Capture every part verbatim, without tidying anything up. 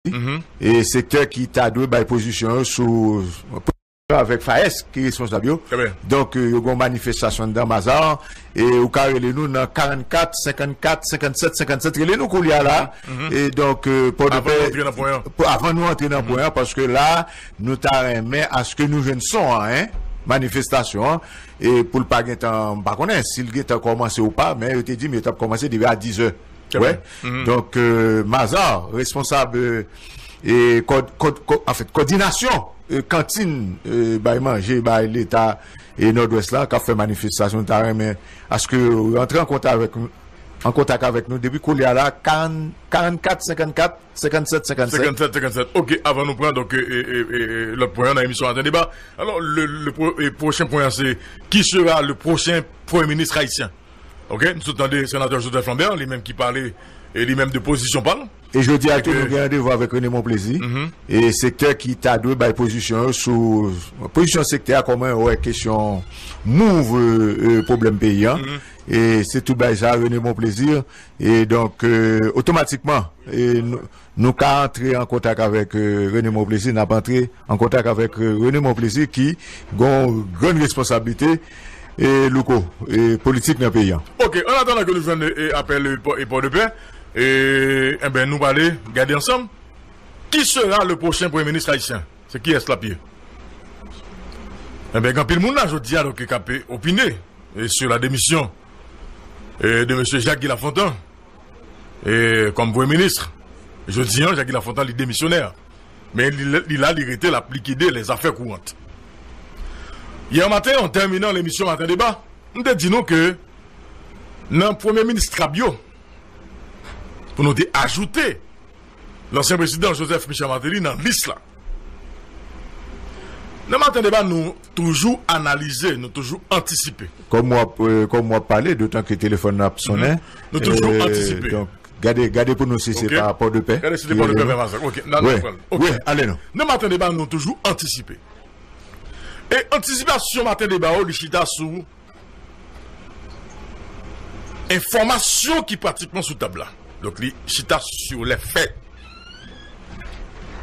e sektè ki ta dwe bay pozisyon yo sou avèk FAES ki responsab yo. Donk, euh, yo gen yon manifestasyon anndan Mazar, e ou ka rele nou nan karannkat, senkannkat, senkannsèt, senkannsèt. Rele nou koulye a la. E donk, euh, Pòdepè, avan nou antre nan pwen an, paske la, nou ta renmen aske nou jwenn son an, hein, manifestasyon an, e pou l pa gentan, m pa konnen si l gentan kòmanse ou pa, men yo te di m yo t ap kòmanse depi a dizè. Wè. Donk, euh, Mazar, responsab, euh, e kòd, kòd, kòd, anfèt, kòdinasyon, euh, kantin, euh, bay manje, bay Leta e Nòdwès la, k ap fè manifestasyon, ta renmen aske w rantre an kontak avèk nou, an kontak avèk nou depi koulye a la, karant, karannkat, senkannkat, senkannsèt, senkannsèt. Senkannsèt, senkannsèt. Ok, avan nou pran, donk, e, e, e, e, lòt pwen an nan emisyon Maten Deba. Alò, le, le pro-, e, pwochen pwen an, se, qui sera le prochain Premier ministre haïtien? Ok, nou sot tande senatè Joseph Lambert, li menm ki pale, e li menm de pozisyon pa l. E jodi a tou, nou gen randevou avèk René Monplaisir, e sektè ki ta dwe bay pozisyon yo sou pozisyon sektè a, kòman yo wè kesyon move, euh, pwoblèm peyi an. E se tout bagay sa, René Monplaisir. E donk, euh, otomatikman, e nou, nou ka antre an kontak avèk, euh, René Monplaisir, n ap antre an kontak avèk, euh, René Monplaisir ki gen yon grann responsablite, e Louko, e politik nan peyi an. Ok, an atandan ke nou jwenn, e, apèl, e, Pò-, e Pòdepè, e, enben, nou prale gade ansanm. Qui sera le prochain Premier ministre haïtien? Se kiyès l ap ye? Enben, gen anpil moun la jodi a, donk, k ap opine, e, sur la démission, e, de mesye Jacques Guy Lafontant, e, kòm premye minis. Jodi a, Jacques Guy Lafontant, li demisyonè. Men li, li la, li rete, l ap likide les affaires courantes. Yè maten, an tèminan lemisyon Maten Deba, m te di nou ke nan premye minis trab yo, pou nou te ajoute lansyen prezidan Joseph Michel Martelly nan lis la. Nan Maten Deba, nou toujou analize, nou toujou antisipe. Kòm w ap, euh, kòm w ap pale, dotan ke telefòn nan ap sonnen. Nou toujou antisipe. Donk, gade, gade pou nou si se pa Pòdepè. Gade si se Pòdepè menm sa. Ok, nan, nan, ok. Wi, ale non. Nan Maten Deba, nou toujou antisipe. E antisipasyon Maten Deba yo, li chita sou enfòmasyon ki pratikman sou tab la. Donk, li chita sur les faits.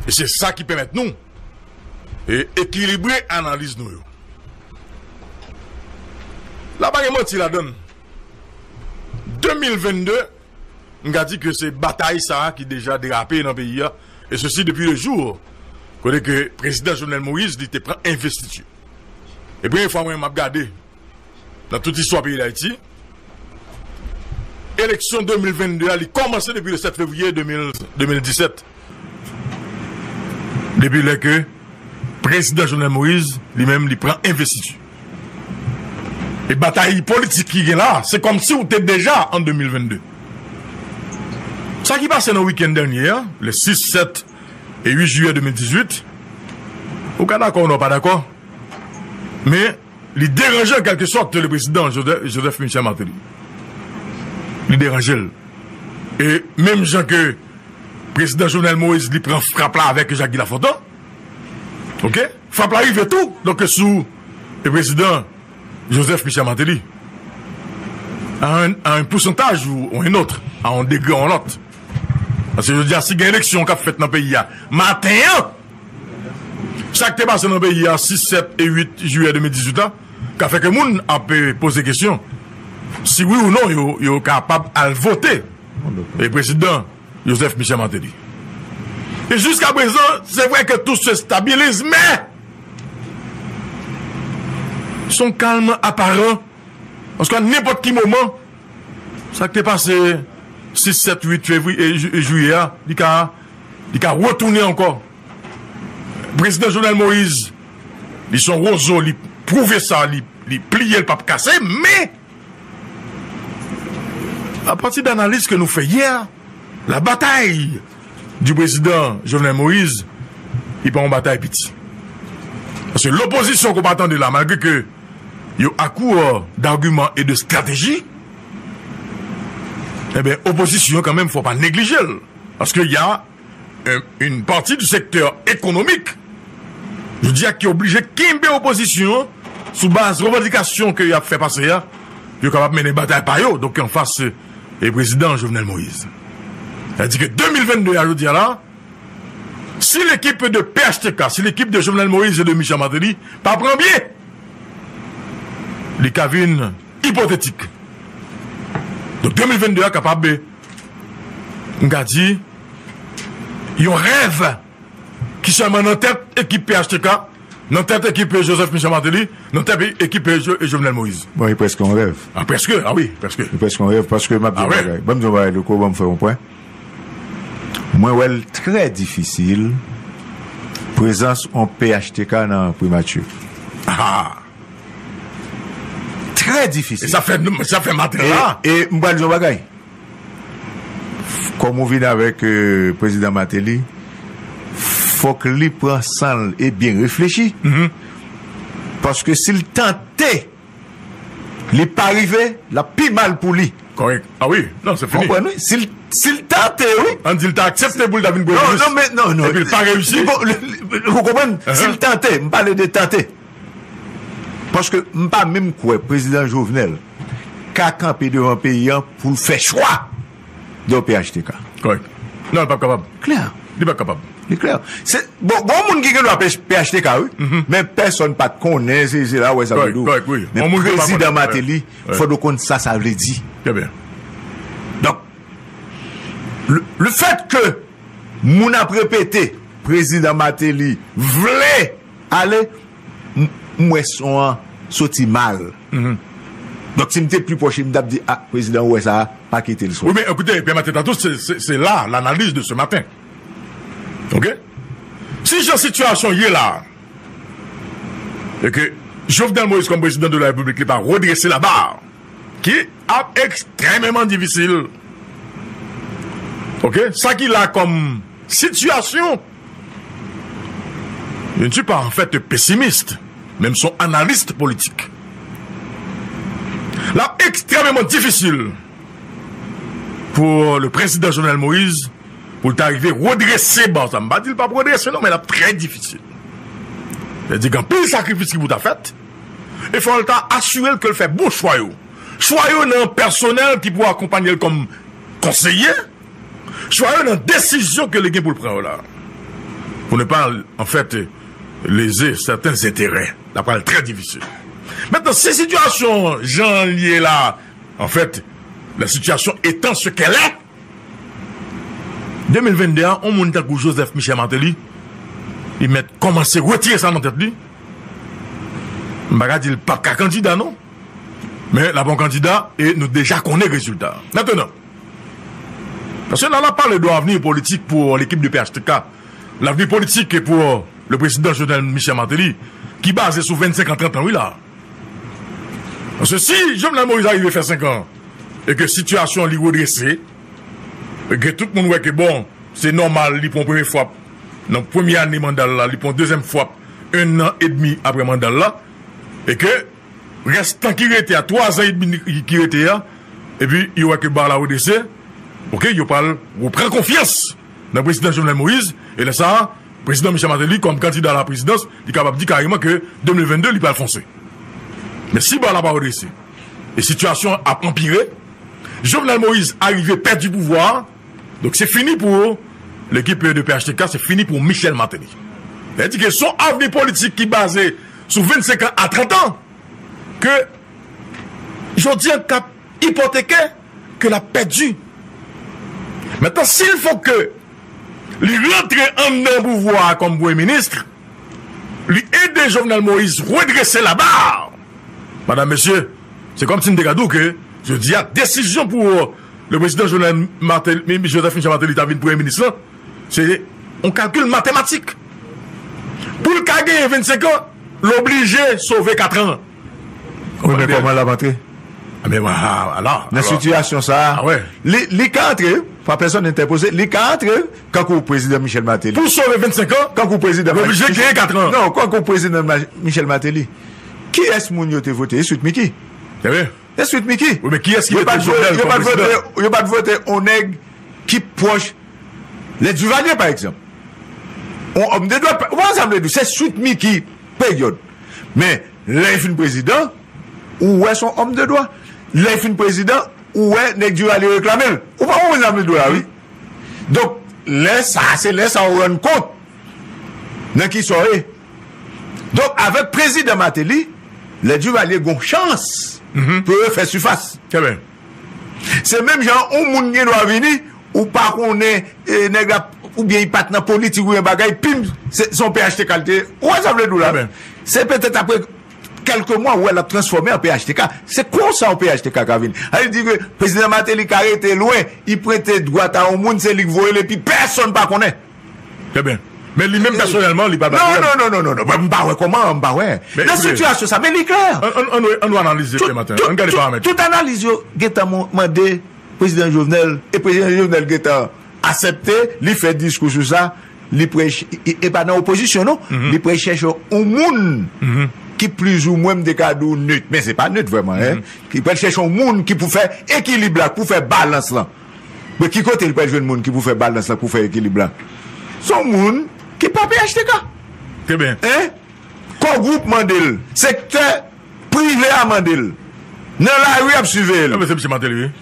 E se sa ki pèmèt nou, e, ekilibre analiz nou yo. La pa gen manti ladan l. De mil vennde, m ka di ke se batay sa a ki deja derape nan peyi a, e sesi depi le jou kote ke prezidan Jovenel Moïse li te pran envestiti. E premye fwa mwen m ap gade nan tout istwa peyi Dayiti, eleksyon de mil vennde a, li kòmanse depi le sèt fevriye de mil, de mil disèt. Depi lè ke prezidan Jovenel Moïse, li menm, li pran envestiti. E batay politik ki gen la, se kòmsi w te deja an de mil vennde. Sa ki pase nan wikenn dènye a, le sis, sèt e uit jiyè de mil dizuit, ou ka dakò ou non pa dakò, men li deranje an kèlke sòt le prezidan Joseph, Joseph Michel Martelly. Li deranje l. E menm jan ke prezidan Jovenel Moïse, li pran frap la avèk Jacques Guy Lafontant, ok? Frap la rive tou, donk, sou, e, prezidan Joseph Michel Martelly. A un, a un pourcentage ou, ou un autre, a un degré ou un autre. Paske jodi a, si gen eleksyon k ap fèt nan peyi a, maten an, sa k te pase nan peyi a, sis, sèt e uit jiyè de mil dizuit la, ka fè ke moun ap, e, poze kesyon si wi ou non yo, yo kapab al vote, e, prezidan Joseph Michel Martelly. E jiska prezan, se vre ke tout se stabilize, men se yon kalm aparan. Paske a nenpòt ki moman, sa k te pase sis, sèt, uit fevriye, e, ju-, e, jiyè a, li ka, li ka retounen ankò. Prezidan Jovenel Moïse, li se yon wozo, li pwouve sa, li, li pliye, li p ap kase, men, apati de analiz ke nou fè yè, la batay du prezidan Jovenel Moïse, li pa yon batay piti. Paske lopozisyon ke w pa tande la, malgre ke yo a court d'arguments et de stratégies, enben, opozisyon an kanmenm, fò w pa neglije l. Paske y a, euh, une partie du secteur économique, jodi a, ki oblije kenbe opozisyon an sou baz revandikasyon ke y ap fè pase a, pou yo kapab mennen batay pa yo, donk, anfas, e, prezidan Jovenel Moïse. Sa di ke de mil vennde a, jodi a la, Si l'équipe de P H T K, si l'équipe de Jovenel Moïse et de Michel Martelly pa pran byen, li ka vin ipotetik. Donk, de mil venn de a kapab, m ka di, yon rèv ki sèlman nan tèt ekip P H T K, nan tèt ekip Joseph Michel Martelly, nan tèt ekip Jo- Jovenel Moïse. Bon, e prèske yon rèv. Ah, prèske, ah wi, prèske. E prèske yon rèv, paske m ap di yon bagay. Ban m di yon bagay, Louko, ban m fè yon pwen. Mwen wè l trè difisil prezans yon P H T K nan primati. Ah. Trè difisil. E sa fè, sa fè maten la. E, e m pral di yon bagay. Kòm ou vin avèk, euh, prezidan Martelly, fòk li pran san l e byen reflechi. Paske si l tante, li pa rive, l ap pi mal pou li. Kòrèk. Ah wi, non, se fini. Konprann, wi. Si l, si l tante, wi. Ann di l ta aksepte pou l ta vin premye minis. Non, non, men, non, non. Epi l pa reyisi. Bon, ou konprann? Si l tante, m pale de tante. Paske m pa menm kwè prezidan Jovenel ka kanpe devan peyi a pou l fè chwa de P H T K. Kòrèk. Non, li p ap kapab. Klè. Li p ap kapab. Li klè. Se, bon, gon moun ki gen dwa P H T K, wi. Men pèsonn pa t konnen, se, se la wè sa vle di. Kòrèk, wi. Men prezidan Martelly, fòk nou konn sa sa vle di. Trè byen. Donk, le, le fèt ke moun ap repete, prezidan Martelly vle ale, m, m wè son an soti mal. Donk, si m te pi pwòch li, m t ap di, ah, prezidan, ou wè sa, pa kite l soti. Wi, men ekoute, pèmèt tou, se, se, se la, l'analyse de ce matin. Oke? Si jan sitiyasyon ye la, e ke Jovenel Moïse, kòm prezidan de la Repiblik, li pa redrese la barre, ki ap ekstrèmeman difisil. Oke? Sa ki la kòm sitiyasyon, je ne suis pas en fait pessimiste, men m se yon analis politik. L ap ekstrèmeman difisil pou le prezidan Jovenel Moïse pou l ta rive redrese ba sa. M pa di l p ap redrese non, men l ap trè difisil. Sa vle di gen anpil sakrifis ki pou ta fèt. E fò l ta asire l ke l fè bon chwa yo. Chwa yo nan pèsonèl ki pou akonpanye l kòm konseye. Chwa yo nan desizyon ke li gen pou l pran yo la. Pou ne pa, an fèt, leze sèten enterè. L ap pral trè difisil. Mentnan, si sitiyasyon jan l ye la, an fèt, la situation étant ce qu'elle est, de mil venn de a, yon moun tankou Joseph Michel Martelly, li mèt kòmanse retire sa nan tèt li. M pa ka di l p ap ka kandida, non. Men l ap yon kandida e nou deja konnen rezilta. Mentnan, paske la, n ap pale de avni politik pou lekip de P H T K. Lavni politik pou le prezidan Jovenel Michel Martelly, ki baze sou vennsenk an, trant an, wi, la. Paske si Jovenel Moïse arive fè senk an, e ke sitiyasyon li redrese, e ke tout moun wè ke, bon, se nòmal, li pran premye fwap nan premye ane manda l la, li pran dezyèm fwap en an edmi apre manda l la, e ke rès tan ki rete a, twa zan edmi ki rete a, epi yo wè ke ba la redrese, oke, yo pral repran konfyans nan prezidan Jovenel Moïse, e lè sa a, prezidan Michel Martelly, kòm kandida a la prezidans, li kapab di kareman ke de mil venn de, li pral fonse. Men si ba la pa redrese, e sitiyasyon an ap anpire, Jovenel Moïse arive pèdi pouvwa a, donk se fini pou lekip de P H T K, se fini pou Michel Martelly. Sa vle di ke se yon avni politik ki baze sou vennsenk an a trant an, ke jodi an k ap ipoteke, ke l ap pèdi. Mentnan, si l fò ke li rantre anndan pouvwa a kòm premye minis, li ede Jovenel Moïse redrese la barre. Madam, mesye, se kòmsi m te ka di w ke jodi a, desizyon pou le prezidan Jovenel Martelly, Joseph Michel Martelly ta vin premye minis lan, se yon kalkil matematik. Pou l ka genyen vennsenk an, l oblije sove kat an. Wi, men kòman l ap antre? Men, ah, ala, nan sitiyasyon sa a, li, li ka antre, pa pèsonn entèpoze, li ka antre kankou prezidan Michel Martelly. Pou sove vennsenk an, kankou prezidan, li oblije genyen kat an. Non, kankou prezidan Ma-, Michel Martelly. Kiyès moun yo te vote? E Sweet Micky. E Sweet Micky. Wi, men kiyès ki mete Jovenel kòm prezidan? Yo pa t vote yon nèg ki pwòch Lè Duvalier, pa egzanp, yon òm de dwat, ou konprann sa m vle di w, se Sweet Micky, peryòd. Men, lè l fin prezidan, ou wè se yon òm de dwat. Lè l fin prezidan, ou wè nèg Duvalier reklame l. Ou pa konprann sa m vle di w la, wi. Donk, lè sa, se lè sa ou rann kont Nan ki sa w ye? Donk, avèk prezidan Martelly, lè Duvalier gon chans pou yo fè sifas. Se menm jan yon moun gen dwa vini, ou pa konnen, e, nèg la, oubyen li pa t nan politik, oubyen bagay, pim, se, se yon P H T K l te ye. Ou wè sa vle di w la? Se petèt apre kèlke mwa, ou wè l ap transfòme an P H T K. Se konsa yon P H T K ka vin. Sa vle di ke prezidan Martelly ka rete lwen, li prete dwat a yon moun, se li k voye l, epi pèsonn pa konnen. Trè byen. Men li menm pèsonèlman, li pa bay. Non, non, non, non, non, non. Mwen, m pa wè kòman, m pa wè. Nan sitiyasyon sa, men li klè. Ann, ann, ann, ann analize, Pè Martin. Ann gade paramèt yo. Tout analiz yo gentan mon- mande prezidan Jovenel, e prezidan Jovenel gentan aksepte, li fè diskou sou sa, li prè, e, e pa nan opozisyon, non. Li prè chèche yon moun ki plizoumwen, m te ka di w, nèt, men se pa nèt vrèman, en. Ki prè chèche yon moun ki pou fè ekilib la, pou fè balans lan. Men ki kote li pral jwenn moun ki pou fè balans la, pou fè ekilib la? Se yon moun ki pa P H T K. Trè byen. En? Kò gwoup mande l. Sektè prive a mande l. Nan lari y ap siveye l. Enben, se misye Martelly, wi.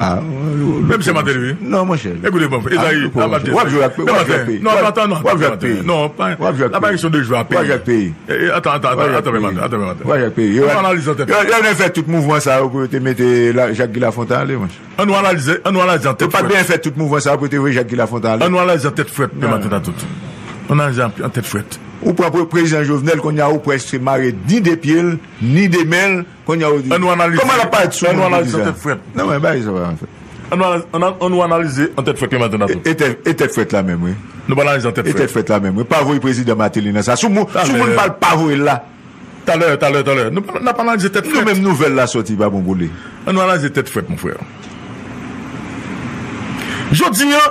Ah, men misye Martelly, wi. Non, monchè. Ekoute, bon, Ezayi, w ap jwe ak peyi. W ap jwe ak peyi. Non, atann, non, w ap jwe ak peyi. Non, pa, la pa kesyon de jwe ak peyi. W ap jwe ak peyi. Atan, atan, atan, atan, atan, atan. W ap jwe ak peyi. Ann analize an tèt frèt. Yo, yo, yo fè tout mouvman sa yo pou yo te mete la, Jacques Guy Lafontant ale, monchè. Ann nou analize, ann nou analize an tèt frèt. Yo pa t byen fè tout mouvman sa yo pou yo te voye Jacques Guy Lafontant ale. Ann nou analize an tèt frèt, Pè Martin, tout. Ann analize an, an tèt frèt. Ou pran pre-, prezidan Jovenel, kounye a ou prèske mare ni de pye l, ni de men l, kounye a ou di, ann nou analize, kòman l ap parèt sou moun pou di sa? Ann nou analize an tèt frèt. Non, men bagay sa pa fèt. Ann nou analize, ann nou, ann nou analize an tèt frèt, Pè Martin, tout. E, e tèt, e tèt frèt la menm, wi. Nou pa analize an tèt frèt. E tèt frèt la menm, wi. Pa voye prezidan Martelly nan sa. Sou moun, sou moun pa, pa voye l la. Talè, talè, talè. Nou, n ap analize tèt frèt. Nou menm nouvèl la sòti pa bon pou li. Ann nou analize tèt frèt, mon frè. Jodi a,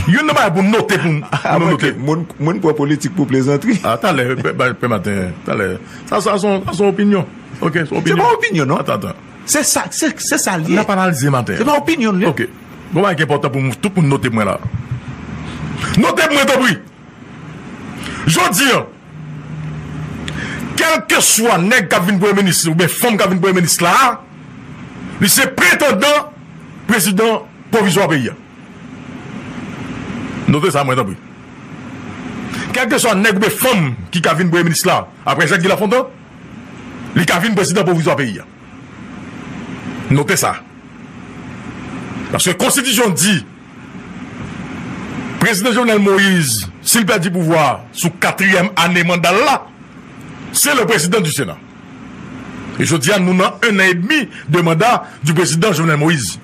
youn nan bagay pou m note pou m, pou nou note. Moun, moun pran politik pou plezantri. Ah, talè, Pè, Pè, Pè Martin, talè. Sa, sa, se yon, sa, se yon opinyon. Ok, se yon opinyon. Se pa opinyon, non. Atan, atan. Se sa, se, se sa l ye. N ap analize maten. Se pa opinyon l ye. Ok. Bon, bagay ki enpòtan pou m, tout moun note mwen la. Note mwen, tanpri. Jodi a, kèlkeswa nèg k ap vin premye minis oubyen fanm k ap vin premye minis la, li se pretandan prezidan pwovizwa peyi a. Note sa, mwen, tanpri. Kèlkeswa nèg oubyen fanm ki ka vin premye minis la, apre Jacques Guy Lafontant, li ka vin prezidan pwovizwa peyi a. Note sa. Paske konstitisyon di, prezidan Jovenel Moïse, si l pèdi pouvwa a sou katriyèm ane manda l la, c'est le président du Sénat. E jodi a, nou nan un an et demi de mandat du président Jovenel Moïse.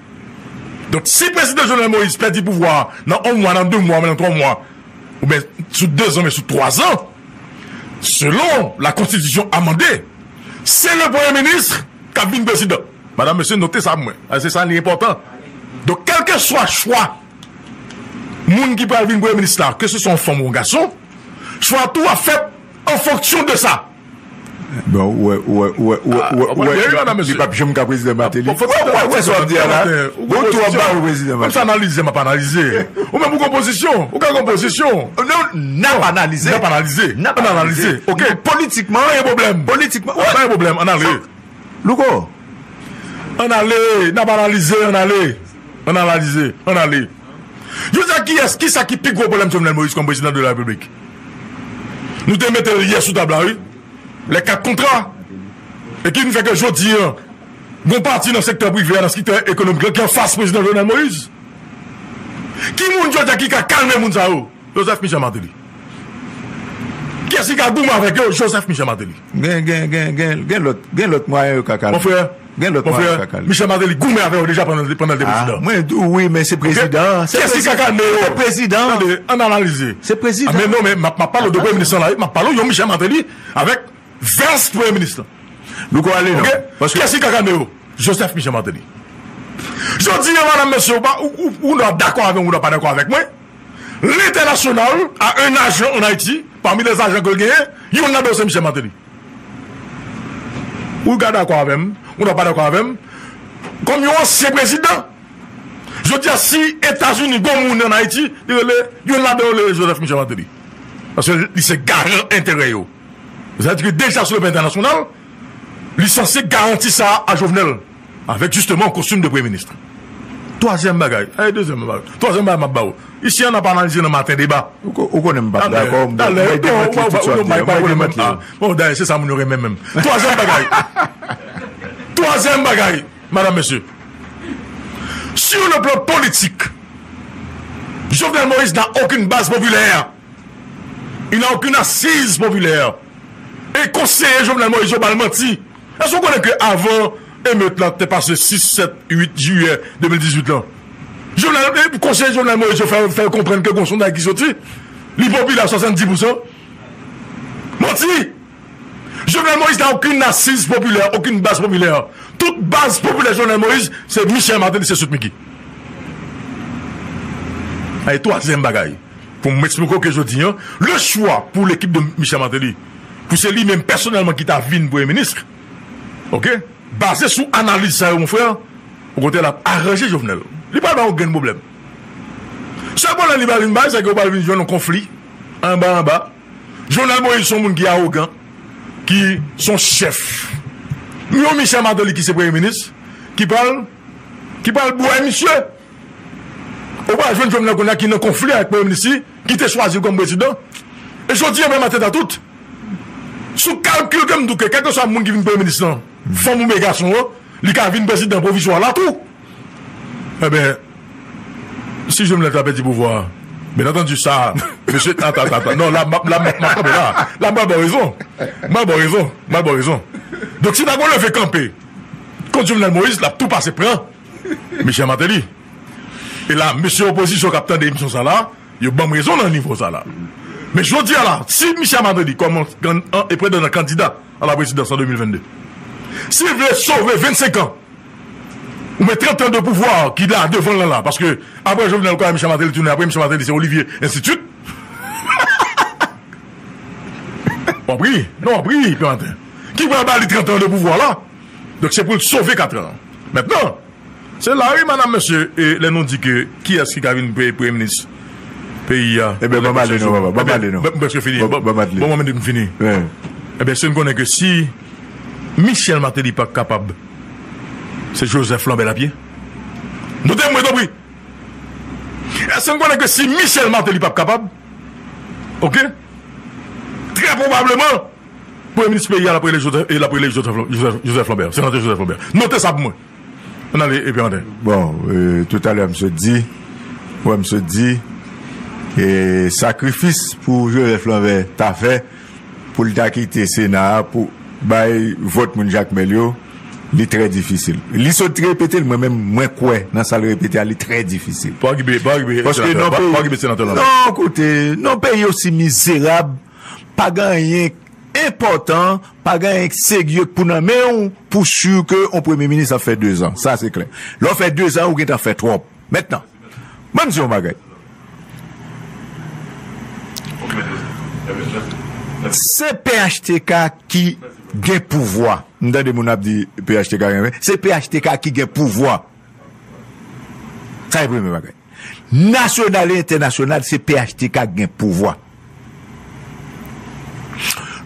Donk, si prezidan Jovenel Moïse pèdi pouvwa a nan yon mwa, nan de mwa, nan twa mwa, oubyen sou de zan, men sou twa zan, selon la konstitisyon amande, se le premye minis k ap vin prezidan. Madanm, mesye, note sa pou mwen. Ah, se sa, li enpòtan. Donk, kèlkeswa chwa moun ki pral vin premye minis la, ke se swa yon fanm ou yon gason, chwa tou ap fèt an fonksyon de sa. Bon, ou wè, ou wè, ou wè, ou wè, ah, ou wè, ou wè, li p ap janm ka prezidan Martelly. Ou wè, ou wè, ou wè sa w ap di a la? Ou tou ap ba ou prezidan Martelly. Kòm se analize m ap analize. Ou menm ou gon pozisyon, ou ka gon pozisyon. Non, n ap analize. N ap analize. N ap analize. Ok. Politikman. Pa gen pwoblèm. Politikman, pa gen pwoblèm. Ann ale. Louko. Ann ale, n ap analize, ann ale. Ann analize, ann ale. Jodi a, kiyès, kisa ki pi gwo pwoblèm Jovenel Moïse kòm prezidan de la Repiblik? Nou te mete l yè sou tab la, wi. Les quatre contrats. E ki vin fè ke jodi a, gon pati nan sektè prive a, nan sektè ekonomik la, ki anfas prezidan Jovenel Moïse. Ki moun jodi a ki ka kalme moun sa yo? Joseph Michel Martelly. Kiyès ki ka goumen avèk yo? Joseph Michel Martelly. Gen, gen, gen, gen, gen lòt, gen lòt mwayen yo ka kalme. Mon frè, gen lòt mwayen yo ka kalme. Michel Martelly goumen avè yo deja pandan, pandan l te prezidan. Mwen di w wi, men se prezidan. Kiyès ki ka kalme yo? Se prezidan. Tande, ann analize. Se prezidan. Ah, men non, men m ap, m ap pale w de premye minis lan la, wi. M ap pale w yon Michel Martelly avèk vès premye minis lan. Louko ale non. Ok? Paske kiyès ki ka kalme yo? Joseph Michel Martelly. Jodi a, madanm, mesye, ou pa, ou, ou, ou dwa dakò avè m, ou dwa pa dakò avèk mwen. L'International a un agent en Haïti, parmi les agents ke l genyen, youn ladan yo se Michel Martelly. Ou ka dakò avè m, ou dwa pa dakò avè m. Kòm yon ansyen prezidan, jodi a, si Etazini gon moun ann Ayiti, li rele, youn ladan yo rele Joseph Michel Martelly. Paske li se garan enterè yo. Sa vle di ke deja sou le plan entènasyonal, li sanse garanti sa a Jovenel, avèk jisteman yon kostim de premye minis. Twazyèm bagay, e dezyèm bagay, twazyèm bagay m ap ba w. Isi an n ap analize nan maten deba. Ou ko- ou konnen m p ap dakò, m Talè, talè, mwen non, demantle w, tout ou, sa w ou, di a, mwen mwen demantle w. Bon, dayè, se sa moun yo renmen menm. Twazyèm bagay. Twazyèm bagay, madame, monsieur. Sur le plan politique, Jovenel Moïse n'a aucune base populaire. Il n'a aucune assise populaire. E konseye Jovenel Moïse yo ba l manti. Èske w konnen ke avan emet la te pase sis, sèt, uit jiyè de mil dizuit lan, Jovenel, e konseye Jovenel Moïse yo fè, fè konprann ke gon sondaj ki soti, li popilè a swasanndis pousan? Manti! Jovenel Moïse n'a aucune assise populaire, aucune base populaire. Tout baz popilè Jovenel Moïse, se Michel Martelly, se Sweet Micky. Ay, twazyèm bagay. Pou m eksplike w ke jodi an, le chwa pou lekip de Michel Martelly, pou se li menm pèsonèlman ki ta vin premye minis, oke, baze sou analiz sa yo, mon frè, okontrè, l ap aranje Jovenel. Li pral ba yo grenn pwoblèm. Sèl pwoblèm li pral vin bay, se ke yo pral vin jwenn yon konfli anba anba. Jovenel Moïse se yon moun ki awogan, ki se yon chèf. Yon Michel Martelly ki se premye minis, ki pral, ki pral bwè misye. Ou pral jwenn Jovenel kounye a ki nan konfli avèk premye minis li, ki te chwazi l kòm prezidan. E jodi an menm atè a tout, sou kalkil ke m di w ke kèlkeswa moun ki vin premye minis lan, fanm oubyen gason an, li ka vin prezidan pwovizwa la tou. Ebyen, si Jovenel ta pèdi pouvwa a, byen antandi sa, mesye, ata, ata, ata. Non, la, m ap, la, m ap, m ap kanpe la. La, m pral ba w rezon. M pral ba w rezon. M pral ba w rezon. Donk, si ta gon leve kanpe kont Jovenel Moïse, l ap tou pase pran Michel Martelly. E la, mesye opozisyon k ap tande emisyon sa la, yo ban m rezon nan nivo sa la. Men jodi a la, si Michel Martelly, kòm an, an, e pretandan kandida a la prezidans an de mil vennde, si l vle sove vennsenk an, oubyen trant an de pouvwa ki la devan l lan la, paske apre Jovenel, Michel Martelly tounen, apre Michel Martelly, se Olivier, ensidswit. W ap ri, non, w ap ri, Pè Maten. Ki pral ba li trant an de pouvwa la? Donk, se pou l sove kat an. Mentnan, se la, wi, madam, mesye, e lè nou di ke kiyès ki ka vin pre-, premye minis peyi a. Ebyen, ban m ale non, papa, ban m ale non. M prèske fini. Ban m ale. Bon, mwen menm m fini. Ebyen, si n konnen ke si Michel Martelly pa kapab, se Joseph Lambert l ap ye. Note mwen, tanpri. Èske n konnen ke si Michel Martelly p ap kapab, oke, trè pwobableman, premye minis peyi a, l ap rele Joseph, e l ap rele Joseph, Joseph, Joseph Lambert, senatè Joseph Lambert. Note sa pou mwen. Ann ale, epi ann. Bon, e, toutalè, m sot di, wè, m sot di, e, sakrifis pou Joseph Lambert ta fè, pou l ta kite Sena a, pou bay vòt moun Jakmèl yo, li trè difisil. Li sot repete l, mwen menm, mwen kwè nan sa l repete a, li trè difisil. Pa okipe, pa okipe senatè, pa okipe senatè la. Non, koute, nan peyi osi mizerab, pa gen anyen enpòtan, pa gen anyen serye k pou nan men w pou si ke yon premye minis ap fè dezan. Sa se klè. Lè w fè dezan, ou gentan fè twòp. Mentnan, ban m di yon bagay. Se P H T K ki gen pouvwa. M tande moun ap di P H T K gen, se P H T K ki gen pouvwa. Sa e premye bagay. Nasyonal e entènasyonal, se P H T K ki gen pouvwa.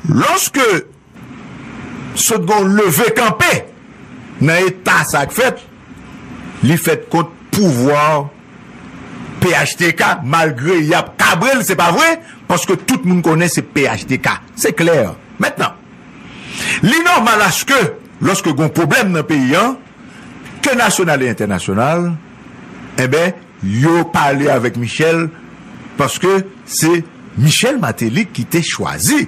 Lòske sot gen yon leve kanpe nan eta sa k fèt, li fèt kont pouvwa P H T K, malgre y ap kabre l, se pa vre, paske tout moun konnen se P H T K. Se klè. Mentnan, li nòmal aske, lòske gen yon pwoblèm nan peyi an, ke nasyonal e entènasyonal, enben, yo pale avèk Michel, paske se Michel Martelly ki te chwazi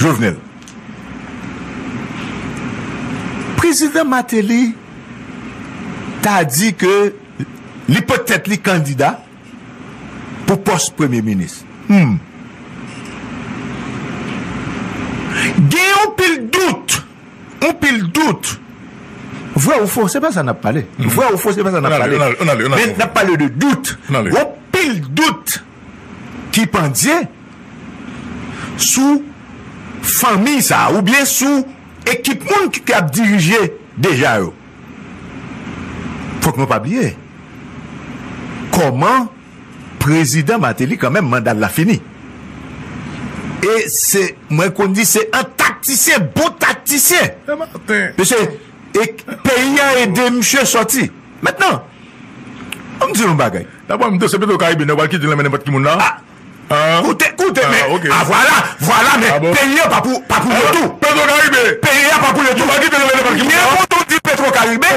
Jovenel. Prezidan Martelly ta di ke li petèt li kandida pou pòs premye minis. Hmm. Gen yon pil dout, yon pil dout. Vrè ou fo, se pa sa n ap pale. Vrè ou fo, se pa sa n ap pale. Men n ap pale de dout. Yon pil dout ki pandye sou fanmi sa a, oubyen sou ekip moun ki, ki ap dirije deja yo. Fòk nou pa bliye kòman prezidan Martelly, kanmenm, manda l la fini. E se, mwen konn di, se an taktisyen, bon taktisyen. Mesye, e peyi a ede misye sòti. Mentnan, An m di nou yon bagay. Dabò, m dosye Petro Karibe, nou pral kite l nan men nenpòt ki moun la. Ah. Koute, koute, men, ah, vwala, vwala, men peyi a pa pou, pa pou yo tou. Petro Karibe. Peyi a pa pou yo tou. Nou pral kite l nan men nenpòt ki moun la. Byen kontan w di Petro Karibe,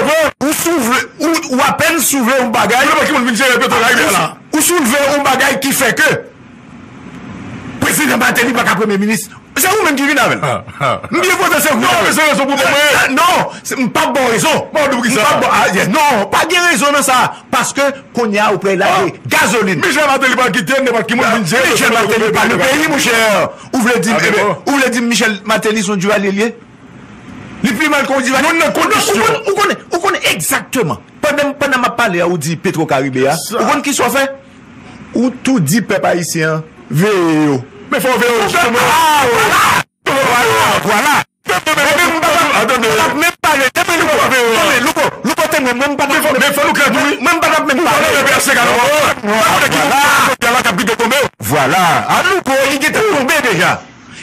ou soulve, ou, ou apèn soulve yon bagay. Nenpòt ki moun vin jere Petro Karibe la. Ou soulve yon bagay ki fè ke Prezidan Martelly pa ka premye minis. Se ou menm ki vin avè l. M byen kontan se ou ki vin avè l. Non, men se rezon pou mwen. Non, m p ap ba w rezon. M p ap ba w, ah, non, pa gen rezon nan sa. Paske kounye a ou prè lage gazolin. Michel Martelly pral kite, nenpòt ki moun vin jere. Michel Martelly pa nan peyi, monchè. Ou vle di, ou vle di Michel Martelly se yon divalye li ye? Li pi mal ke yon divalye. Youn nan kondisyon. Ou konnen, ou konnen, ou konnen egzakteman. Pandan, pandan m ap pale a, ou di Petro Karibe a. Ou konn kisa w fè? Ou tou di pèp ayisyen an, veye yo. Men fò w veye yo, jisteman. Ah, vwala! Vwala, vwala. Mwen menm m pa t ap, m pa t ap menm pale. Tanmen Louko, tanmen Louko, Louko, tanmen mwen m pa t ap menm. Men fò nou klè tou, wi. Mwen m pa t ap menm pale. Vwala. Vwala. A Louko, li gentan tonbe deja.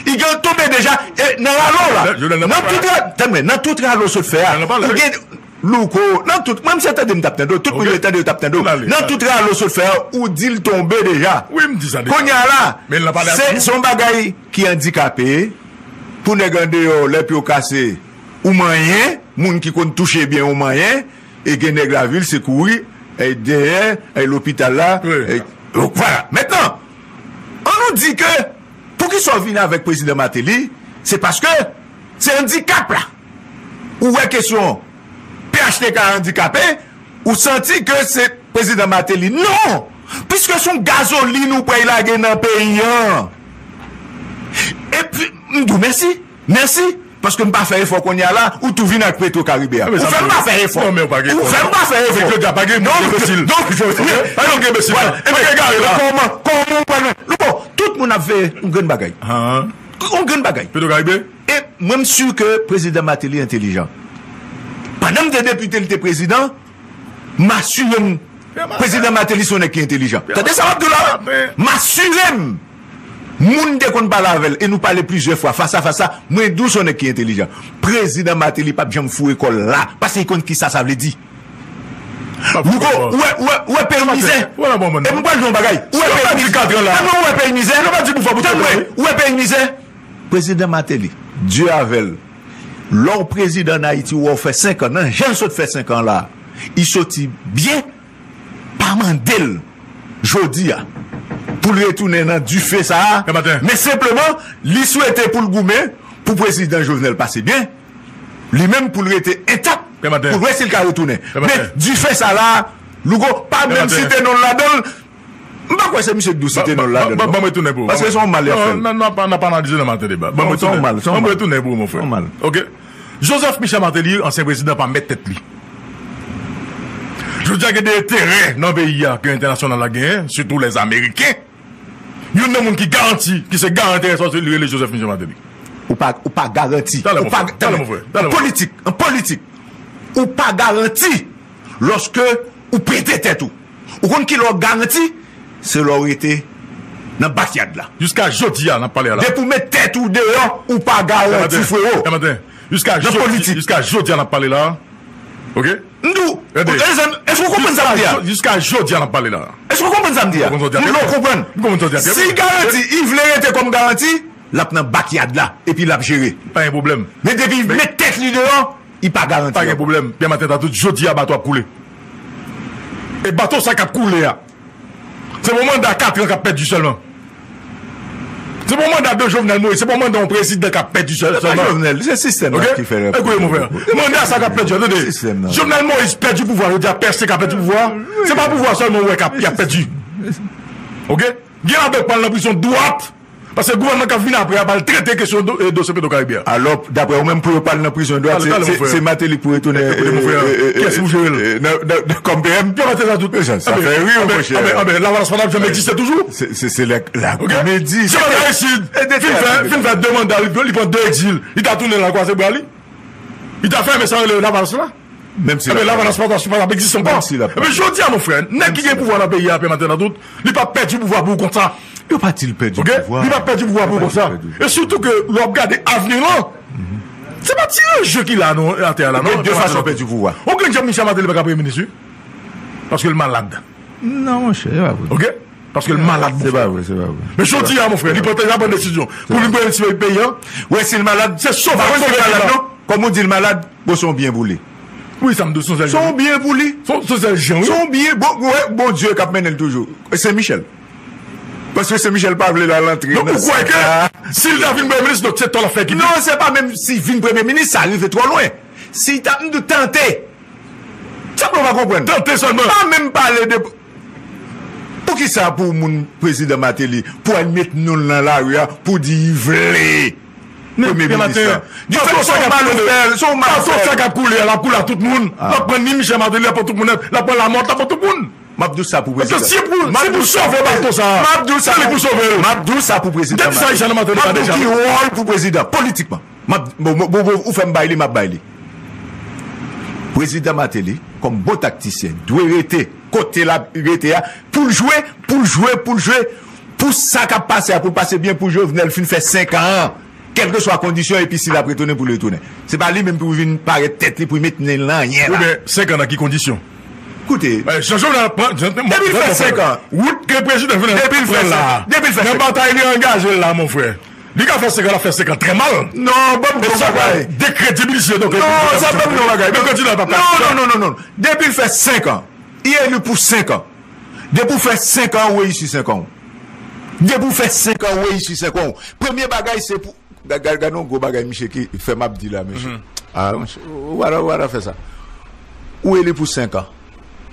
Li gentan tonbe deja. E nan ralo la. Nan tout ra-, tanmen, nan tout ralo sot fè a. Ou gen Louko, nan tout, mwen m se tande m t ap tande w, tout moun yo tande yo t ap tande w. Nan tout ralo sot fè a, ou di l tonbe deja. Wi, m di sa deja. Kounye a la, se, se yon bagay ki andikape, pou nèg andeyò, lè pye w kase, ou manyen, moun ki konn touche byen ou manyen, e gen nèg lavil, se kouri, e dèyè, e lopital la, e, vwala. Mentnan, an nou di ke, poukisa w vin avèk Prezidan Martelly, se paske se andikap la. Ou wè kesyon P H T K andikape, ou santi ke se Prezidan Martelly. Non! Piske se yon gazolin ou pral lage nan peyi an. Epi, m di w mèsi. Mèsi. Paske m pa fè efò kounye a la, ou tou vin ak Petro Karibe a. Ou fè m pa fè efò. Ou fè m pa fè efò. Donk, donk, donk, Joseph, pa yon enbesil. Kòman, kòman ou pral, Louko, tout moun ap veye yon grenn bagay. Yon grenn bagay. Petro Karibe? E mwen, m si ke Prezidan Martelly entelijan. Pandan m te depite, li te prezidan, m asire m, Prezidan Martelly se yon nèg ki entelijan. Tande sa m ap di w la, wi. M asire m, moun te konn pale avè l, e nou pale plizyè fwa, fas a fas la, mwen di w se yon nèg ki entelijan. Prezidan Martelly p ap janm foure kò l la, paske li konn kisa sa vle di. Louko, ou wè, ou wè, ou wè peyi mizè. E m pral di w yon bagay. Ou wè peyi mizè. Tanmen ou wè peyi mizè. Tanmen ou wè peyi mizè. Prezidan Martelly, Dye avè l, lè w prezidan ann Ayiti, ou wè w fè senk an, nan jan l sot fè senk an la, li soti byen, pa mande l jodi a pou l retounen nan dife sa a, men senpleman, li swete pou l goumen pou prezidan Jovenel pase byen, li menm pou l rete entak, pou l wè si l ka retounen. Men dife sa la, Louko, pa menm site non l ladan l, M pa kwè se misye k dou site non l ladan l, non. Ban m retounen pou ou. Paske se yon mal y ap fè l. Non, non, n ap, n ap analize nan maten deba. Ban m retounen. Se yon mal, se yon mal. Ban m retounen pou ou, mon frè. Se yon mal. Ok. Joseph Michel Martelly, ansyen prezidan, pa mèt tèt li. Jodi a, gen de enterè nan peyi a ke entènasyonal la genyen, sitou lèzameriken. Youn nan moun ki garanti, ki se garan enterè sa yo, se li rele Joseph Michel Martelly. Ou pa, ou pa garanti. Talè, mon frè. Talè, mon frè. An politik, an politik, ou pa garanti lòske ou prete tèt ou. Ou konn kilè w ap garanti? Se lè w rete nan bakyad la. Jiska jodi a n ap pale a la. Depi w met tèt ou deyò, ou pa garanti, frero. Nan politik. Jiska jodi a n ap pale la. Ok? M di w, èske w konprann sa m di a? Jiska jodi a n ap pale la. Èske w konprann sa m di a? M vle w konprann. Si l garanti, li vle rete kòm garanti, l ap nan bakyad la, epi l ap jere. Pa gen pwoblèm. Men depi l met tèt li deyò, li pa garanti ankò. Pa gen pwoblèm. Pierre Martin Tantout, jodi a bato ap koule. E bato sa k ap koule a, se pou manda kat an k ap pèdi sèlman. Se pou manda de Jovenel Moïse, se pou manda yon prezidan k ap pèdi sèl-, sèlman. Se pa Jovenel, se sistèm nan ki fè l. Ekoute, mon frè. Manda sa k ap pèdi, tande. Jovenel Moïse pèdi pouvwa, jodi a P H T K pèdi pouvwa. Se pa pouvwa sèlman ou wè k ap, y ap pèdi. Ok? Gen ladan k pral nan prizon dwat. Paske gouvènman k ap vini apre a pral trete kesyon do-, e, dosye Petro Karibe a. Alò, daprè ou menm, pou yo pa al nan prizon dwat, se, se, se Martelly pou retounen, kiyès pou jere l? Nan, nan, nan, kòm P M? Yo mete sa tout. Sa, sa fè ri, monchè. Anben, anben, Lavalas pa t ap janm egziste toujou. Se, se, se la, la komedi. Jean Baptiste Aristide fin fè, fin fè de manda, li, li pran de egzil. Li ta tounen la kwaze bra li. Li ta fèmen sa rele Lavalas la. Menm si Lavalas pa t ap egziste ankò. Menm si Lavalas. Ebyen, jodi a, mon frè, nèg ki gen pouvwa nan peyi a, Pierre Martin Tantout, li p ap pèdi pouvwa pou ou konsa. Yo pa di l pèdi pouvwa. Ok? Li p ap pèdi pouvwa pou ou konsa. E sitou ke lè w ap gade avni lan, se pa ti enjeu ki la non, atè a la non. Gen de fason pèdi pouvwa. Ou konn jan Michel Martelly pa ka premye minis, wi. Paske l malad. Non, monchè, se pa vre. Ok? Paske l malad, monchè. Se pa vre, se pa vre. Men jodi a, mon frè, li pran, li pran desizyon pou vin premye minis peyi an. Wè, si l malad, se sove, sove peyi an. Kòm ou di l malad, bon, se yon byen pou li. Wi, sa m di w, se yon sèl jan. Se yon byen pou li. Se yon, se yon sèl jan, wi. Se yon byen, bon, wè, Bondye k ap mennen l toujou. E Sen Michèl. Paske Sen Michèl pa vle l al antre nan sa. Donk, ou kwè ke si l ta vin premye minis, donk se tò l ap fè ki pi? Non, se pa menm si vin premye minis, sa rive twò lwen. Si l ta, m di w, tante. Sa pou w pa konprann. Tante sèlman. Pa menm pale de. Poukisa pou moun prezidan Martelly pou al met non l nan lari a pou di li vle premye minis la? Di fèt se yon mal ou fè l, se yon mal ou fè l. Bato sa k ap koule a, l ap koule ak tout moun. L ap pran ni Michel Martelly, l ap pran tout moun nèt, l ap pran Lamothe, l ap pran tout moun. M ap di w sa pou prezidan. Paske si pou, si pou sove bato sa a, se li pou sove l. M ap di w sa pou prezidan Martelly. M ap di w ki wòl pou prezidan politikman. M ap, bon, bon, bon, bon, ou fè m bay li, m ap bay li. Prezidan Martelly, kòm bon taktisyen, dwe rete kote l ap rete a, pou l jwe, pou l jwe, pou l jwe, pou sa k ap pase a, pou l pase byen pou Jovenel fin fè senk an an, kèlkeswa kondisyon, epi si l ap retounen, pou l retounen. Se pa li menm pou vin parèt tèt li, pou l met nen l nan anyen la. Oubyen, senk an nan ki kondisyon? Koute. Depi l fè senk an. Wout ke prezidan Jovenel pran la. Depi l fè senk an. Nan batay li angaje l la, mon frè. Li ka fè senk an, l ap fè senk an trè mal. Non, ban m di w yon bagay. Dekredibilize, donk. Non, sa ban m di w yon bagay. Non, non, non, non, non. Depi l fè senk an, li eli pou senk an. Depi w fè senk an, ou reyisi senk an w. Depi w fè senk an, ou reyisi senk an w. Premye bagay, se pou, gad, gad, gad yon gwo bagay, misye, ki fè m ap di la, mesye. Ah, monchè, ou pa ta, ou pa ta fè sa. Ou eli pou senk an.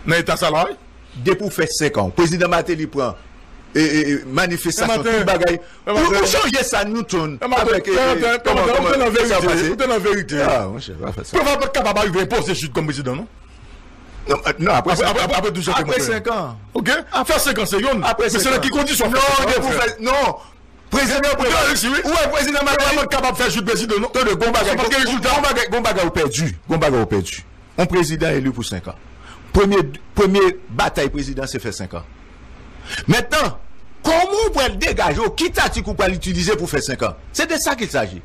Nan eta sa la, wi. Depi w fè senk an, prezidan Martelly pran, e, e, e, manifestasyon, tout bagay. Ou, ou sonje sa, Newton, avèk, e, e, kòman, kòman, sa pase? Ou te nan verite. Ah, monchè, pa fè sa. Preval pa t kapab rive enpoze Jude kòm prezidan, non? Non, non, apre senk an. Apre senk an. Ok? Fè senk an, se youn. Men se nan ki kondisyon fè senk an, mon frè? Non, depi w fè, non. Prezidan Preval, ou wè prezidan Martelly pa t kapab fè Jude prezidan, non. Tande, gon bagay, gon bagay, gon bagay ou pèdi. Gon bagay ou pèdi. Yon prezidan eli pou senk an. Premye, premye batay prezidan se fè senk an. Mentnan, kòman ou pral degaje w? Ki taktik ou pral itilize pou fè senk an? Se de sa qu'il s'agit.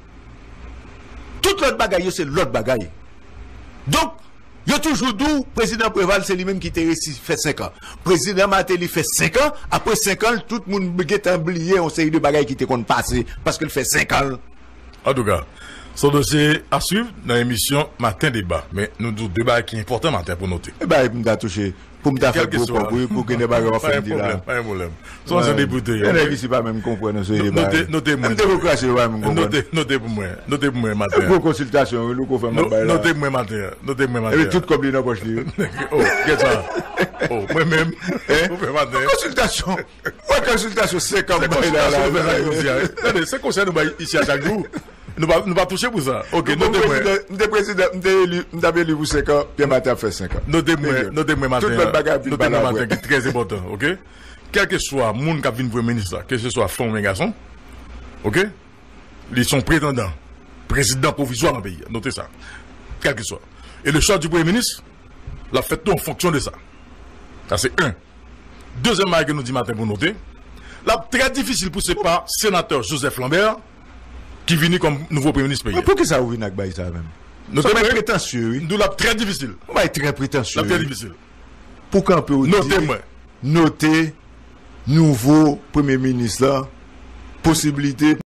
Tout lòt bagay yo se lòt bagay. Donk, yo toujou di w, prezidan Preval se li menm ki te resi fè senk an. Prezidan Martelly fè senk an, apre senk an, tout moun gentan bliye yon seri de bagay ki te konn pase, paske l fè senk an. Antouka, se yon dosye a swiv nan emisyon Maten Deba. Men nou di w de bagay ki enpòtan maten pou note. E bagay pou m ta touche, pou m ta fè gwo kòb, wi, pou gen de bagay w ap fè m di la. Pa gen pwoblèm, pa gen pwoblèm. Se yon ansyen depite. Gen nèg isi pa menm konprann yon seri de bagay. Note, note pou mwen. Menm demokrasi yo pa menm konprann. Note, note pou mwen. Note pou mwen maten an. Gwo konsiltasyon, wi, Louko fè m ap bay la. Note pou mwen maten an. Note pou mwen maten an. Epi tout kòb li nan pòch li, wi. Oh, kèt sa. Oh, mwen menm. Ou fè maten an. Konsiltasyon. Wè konsiltasyon senk an bay la, la. Tande, se konsèy nou bay isi a chak jou. Nou pa, nou pa touche pou sa. Ok, note mwen. M te prezidan, m te eli, m t ap eli pou senk an, Pierre Martin ap fè senk an. Note mwen, note mwen maten an. Tout lòt bagay ap vin pale apre. Note mwen maten an ki trè enpòtan, ok? Kèlkeswa moun k ap vin premye minis la, keseswa fanm oubyen gason, ok? Li se yon pretandan prezidan pwovizwa nan peyi a. Note sa. Kèlkeswa. E le chwa di premye minis, l ap fèt tou an fonksyon de sa. Sa se en. Dezyèm bagay ke nou di maten pou note, l ap trè difisil pou se pa senatè Joseph Lambert ki vini kòm nouvo premye minis peyi a. Men poukisa ou vin ak bagay sa menm? Note mwen. Sa bagay pretansye, wi. M di w l ap trè difisil. Yon bagay trè pretansye, wi. L ap trè difisil. Pou kanpe ou di, note mwen. Note nouvo premye minis la, posiblite